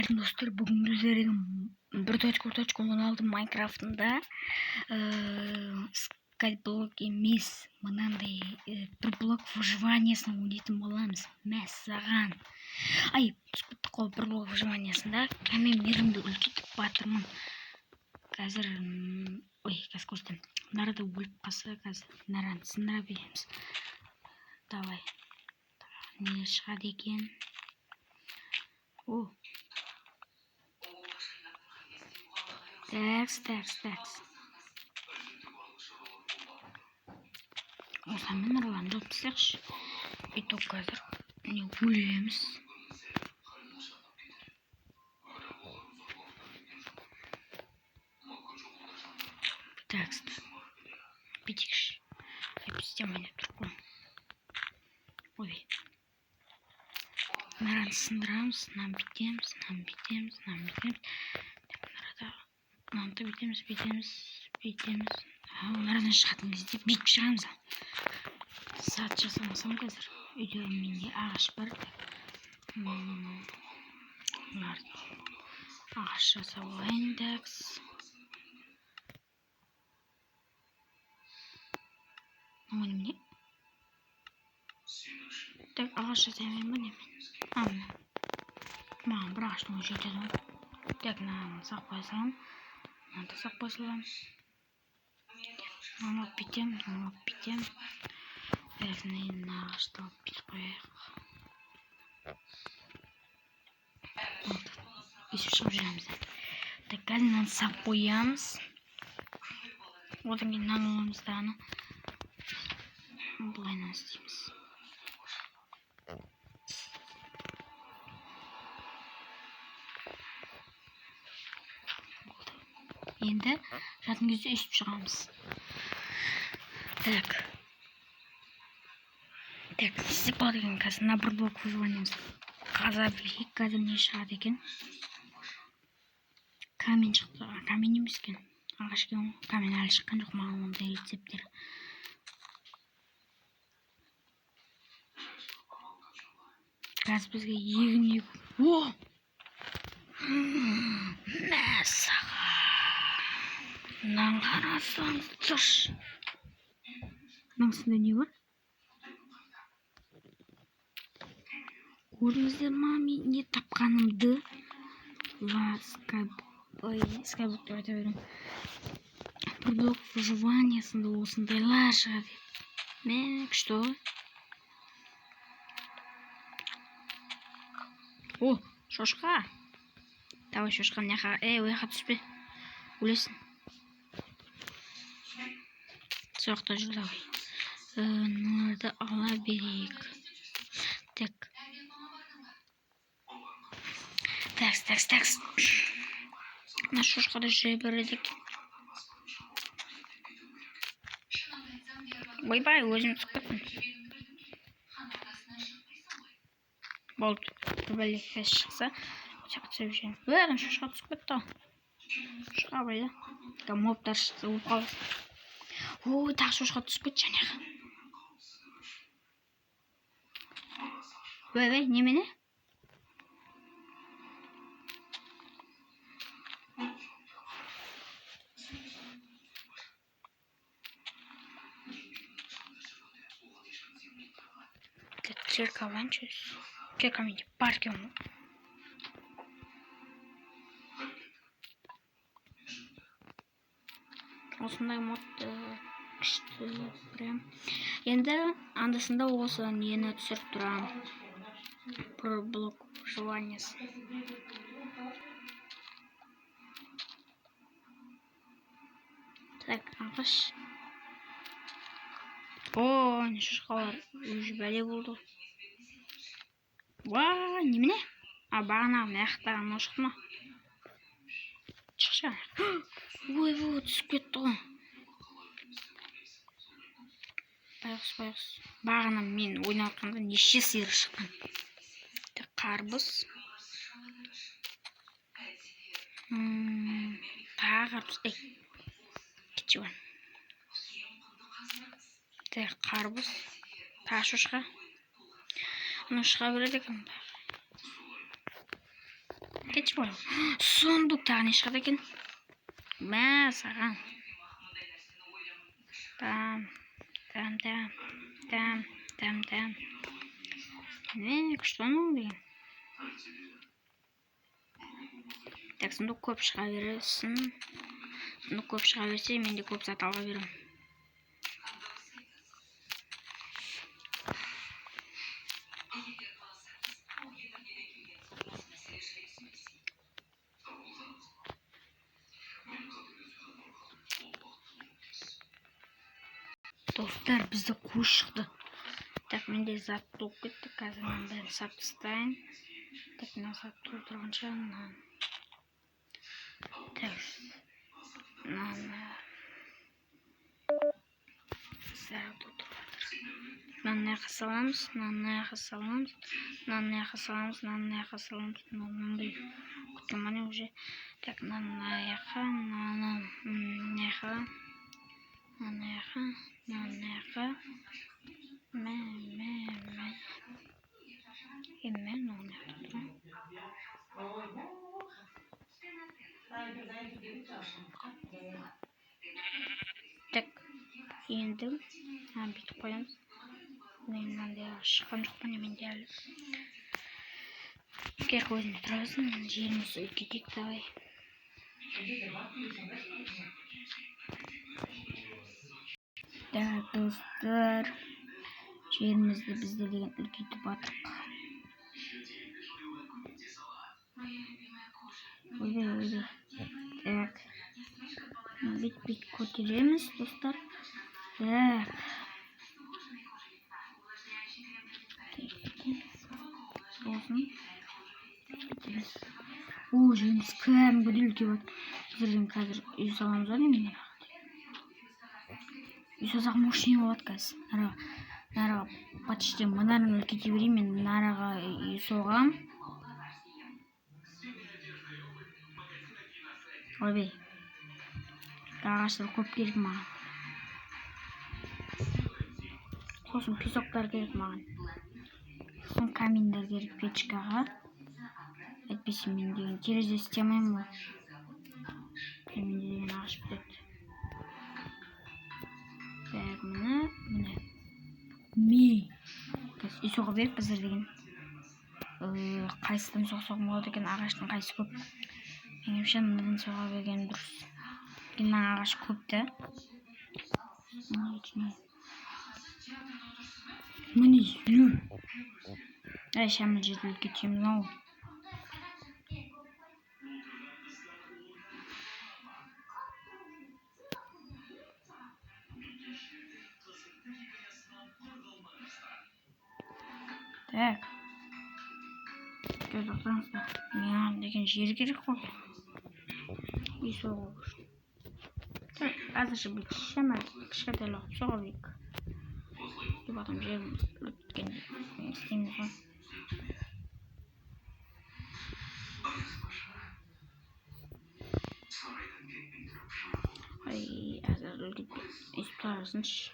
Достар, бүгін біздер 1.16 Майнкрафтында скайблок емес, мынандай бір блок выживаниясын ойнайтын боламыз. Мәссаған. Ай, түсіп кеттік қой бір блок выживаниясында. Мен мирімді үлкейтіп батырмын. Қазір, ой, қазір көрсетемін. Нарада өліп қалса, қазір нараны сындыра береміз. Давай. Не шығады екен? О. Такс, такс, такс. Осымен нұрланды жауып тастайықшы. И то қазір не өлеміз. Такс. Бүйтейікші. Ай, істей алмай деп тұр ғой. Ой. Нараны сындырамыз, мынаны бүйтеміз, мынаны бүйтеміз, мынаны бүйтеміз. Так, нарада мынаны да бүйтеміз, бүйтеміз, бүйтеміз. Нарадан шығатын кезде бүйтіп шығамыз. Зат жасамасам қазір. Үйде менде ағаш бар. Ағаш жасап алайын, такс. Мынау немене? Так, ағаш жасай алмаймын ба немен? А, міне. Маған бір ағаштың өзі жетеді ғой. Так, мынаны сақ қоя саламын. Мынаны да сақ қоя саламын. Мынаны алып бүйтемін, мынаны алып бүйтемін. Так, мына ағашты алып бүйтіп қояйық. Болды. Өйстіп шығып жүреміз. Так, қазір мынаны сап қоямыз. Одан кейін мынаны аламыз да аны. Былай мынаны істейміз. Болды. Енді жатын кезде өйстіп шығамыз. Так. Так, не істеп болады екен қазір? Мына бір блок выживаниемізді қаза берейік. Қазір не шығады екен? Камень шықты. А, камень емес екен. Ағаш екен ғой. Камень әлі шыққан жоқ маған ондай рецепттер. Қазір бізге егін егу. О! Мәссаған. Мынаны қарасаңыздаршы. Мынаның үстінде не бар? Көрдіңіздер ма мен не тапқанымды? Ла, ой, скайблок деп айта беремін. Бір блок выживаниясында осындайлар шығады. Мә, күшті ғой. О, шошқа. Давай, шошқа, мына жаққа. Ей, ол жаққа түспе. Өлесің. Сол жақта жүр, давай. Мыналарды ала берейік. Так. Такс, такс, такс. Мына шошқа да жүре береді екен. Ойбай, өзім түсіп кеттім. Болды. Бір бәле шықса, ол жаққа түсіп жіберемін. Ой, ана шошқа түсіп кетті ғой. Шошқа абайла. Мобтар шықса өліп қаласың. Ой, тағы шошқа түсіп кетті жаңағы. Ой, ой, немене? Кирка алайыншы. Кирка менде бар екен ғой. Осындай мод күшті прям. Енді анда-санда осы нені түсіріп тұрамын. Бір блок выживаниясы. Так, ағаш. О, не шошқалар уже бәле болды. Уа, немене? А, бағанағы мына жақтағы анау шықты ма? Шықшы. Ойбой, түсіп кетті ғой. Байғұс, байғұс. Бағана мен ойнап жатқанда неше сиыр шыққан. Так, қарбыз. Тағы қарбыз. Ей, кетші бар. Так, қарбыз. Тағы шошқа. Анау шыға береді екен. Кетші бар. Сундук тағы не шығады екен? Мә, саған. Там, там, там, там, там, там. Не, күшті анау деген. Так, сундук көп шыға берсін. Сундук көп шыға берсе, мен де көп зат ала беремін. Достар, бізде қой шықты. Так, менде зат толып кетті. Қазір мынаның бәрін сатып тастайын. Так, мына зат толтырғанша мынаны. Так, мынаны зат толтырып жатыр. Мынаны мына жаққа саламыз, мынаны мына жаққа саламыз, мынаны мына жаққа саламыз, мынаны мына жаққа саламыз. Мынау мынандай күткен уже. Так, мынаны мына жаққа, мынаны мына жаққа, мынаны мына жаққа, мынаны мына жаққа. Мә, мә, мә. Е, мә, мынау мына жақта тұр. Так, енді мынаны бүйтіп қоямыз. Мен мынандай шыққан жоқ па не менде әлі. Кер өзінде тұра берсін. Жерімізді үлкейтейік, давай. Так, достар, жерімізді бізде деген үлкейтіп жатырық. Ойбай, ойбай. Так, бүйтіп бүйтіп көтереміз, достар. Так. Сосын бүйтеміз. О, жеріміз кәдімгідей үлкейіп жатыр. Біздер қазір үй саламыз ғой деймін. Үй салсақ мощный болады қазір. Нараға почти мынаны үлкейте берейін мен, нараға үй соғамын. Ойбай. Ағаштар көп керек маған. Сосын песоктар керек маған. Сосын каменьдер керек печкаға. Әйтпесе мен деген терезе істей алмаймын ғой. Менде деген ағаш бітеді. Так, міне, міне. Ми. Қазір үй соға беріп біздер деген. Қайсыдан соқсақ болады екен, ағаштың қайсысы көп? Меніңше мынадан соға берген дұрыс. Өйткені мына ағаш көп та. Міне, елу. Әй, шамалы жерді үлкейтеміз ау. Так. Тоқтаңыздар. Маған деген жер керек қой. Үй соғу үшін. Так, әзірше бір шамалы кішкентайлау қылып соға берейік. Деп потом жеріміз өткенде не істейміз ғой. Ай, әзір үлкейтпей өйстіп тұра берсінші.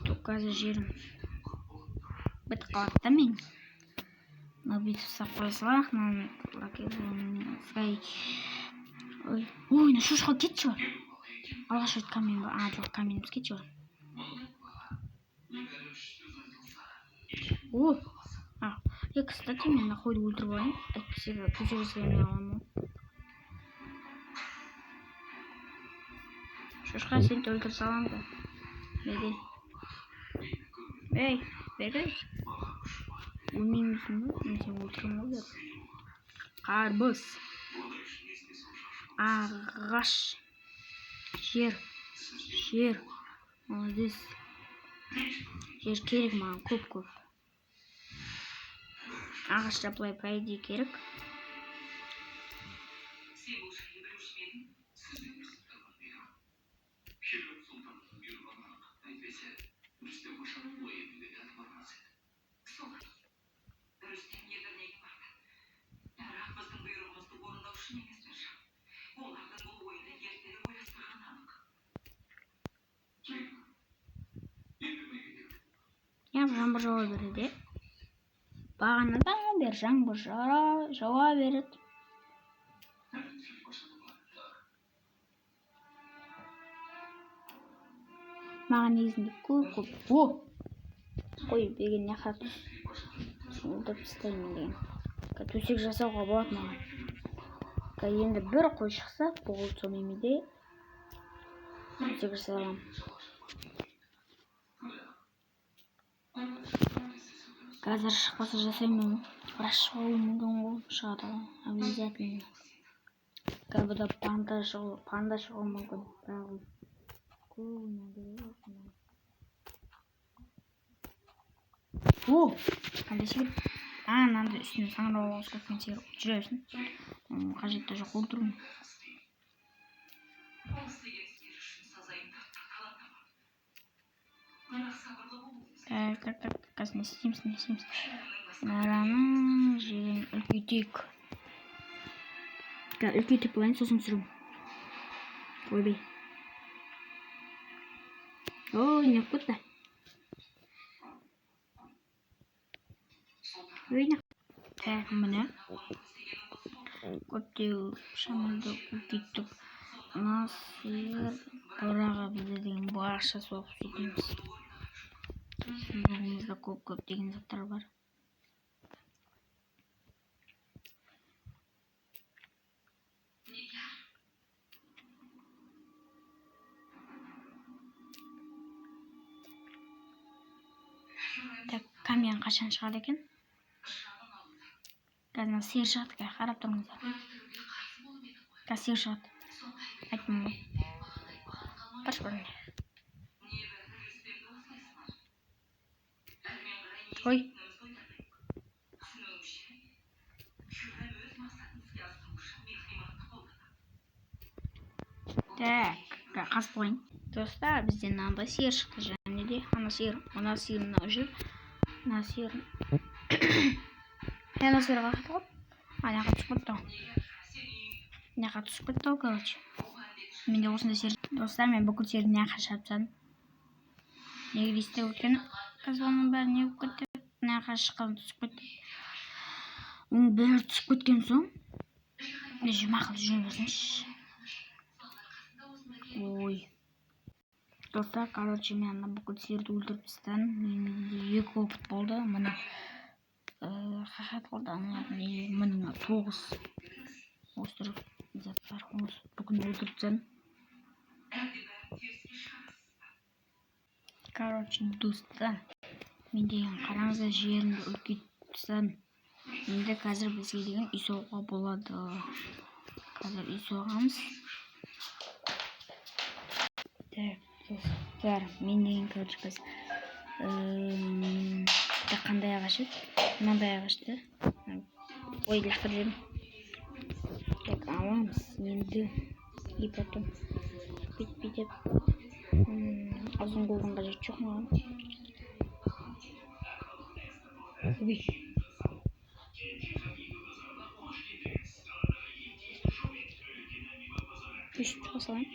Бүйтіп қазір жерім бітіп қалады да мен. Мынау бүйтіп ұстап қоя салайық, мынаны ой, ой, мына шошқа кетші бар. Алғаш рет камень бар. А, жоқ, каменіміз кетші бар. О, а, е, кстати, мен мына қойды өлтіріп алайын. Әйтпесе төсек жасай алмай қаламын ғой. Шошқа, сені де өлтіре саламын да. Бері. Ей, бері. Өлмеймісің ба? Мен сені өлтіремін ғой бәрібір. Қарбыз. Ағаш. Жер. Жер. Молодец. Жер керек маған көп-көп. Ағаш та былай по идее керек. Жаңбыр жауа береді. Бағанадан бері жаңбыр жауа береді. Маған негізінде көп көп. О! Қой берген не өлтіріп тастаймын деген. Төсек жасауға болады маған. Енді бір қой шықса, болды, сонымен менде төсек жасай аламын. Қазір шықпаса жасаймын. Бірақ шығуы мүмкін ғой, шығады ғой, обязательно. Қазір панда шығуы мүмкін, бірақ ол көбіне. О, қандай сиыр? А, мынандай үстіне саңырауқұлақ қосып кеткен сиыр. Жүре берсін. Оның қажеті жоқ, өлтіру. Так, так, так, қазір не істейміз, не істейміз? Мынаның жерін үлкейтейік. Қазір үлкейтіп алайын, сосын түсіремін. Ойбай. Ой, не болып кетті? Ой, не. Так, міне. Көптеу шамалды үлкейттік. Мына сиыр бураға бізде деген бақша соғып сөйтеміз. Сундугымызда көп-көп деген заттар бар. Так, камен қашан шығады екен? Қазір мына сиыр шығады, қазір қарап тұрыңыздар. Қазір сиыр шығады. Айттым ғой. Баршы бұрын. Ой. Так, қазып қояйын. Достар, бізде мынандай сиыр шықты және де ана сиыр, мына сиыр мынау жүр. Мына сиыр. Ана сиыр қаяқта ғой? Ана жаққа түсіп кетті ғой. Мына жаққа түсіп кетті ғой, короче. Менде осындай сиыр. Достар, мен бүкіл сиырды мына жаққа шығарып тастадым. Неге дейсіздер, өйткені қазір оның бәрі не болып кетті? Мына жаққа шыққан түсіп кетті. Оның бәрі түсіп кеткен соң, мен мақұл жүре берсінші. Ой. Достар, короче, мен ана бүкіл сиырды өлтіріп тастадым. Менде 2 опыт болды. Міне, қақат болды. Ана міне 9 осы заттар. Осы бүкіл өлтіріп тастадым. Короче, достар, мен деген қараңыздар, жерімді үлкейтіп тастадым. Енді қазір бізге деген үй соғуға болады. Қазір үй соғамыз. Так, достар, мен деген, короче, қазір, қандай ағаш еді? Мынандай ағашты. Ой, лақтырып жібердім. Так, аламыз енді. И потом бүйтіп бүйтіп. Ұзын қолдың қажеті жоқ маған. Ой. Өшіп шыға салайын.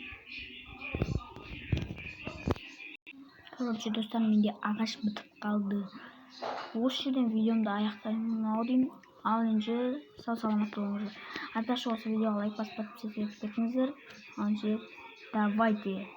Короче, достар, менде ағаш бітіп қалды. Осы жерден видеомды аяқтаймын ау деймін. Ал енді сау саламат болыңыздар. Айтпақшы, осы видеоға лайк басып подписаться етіп кетіңіздер. Ал енді давайте.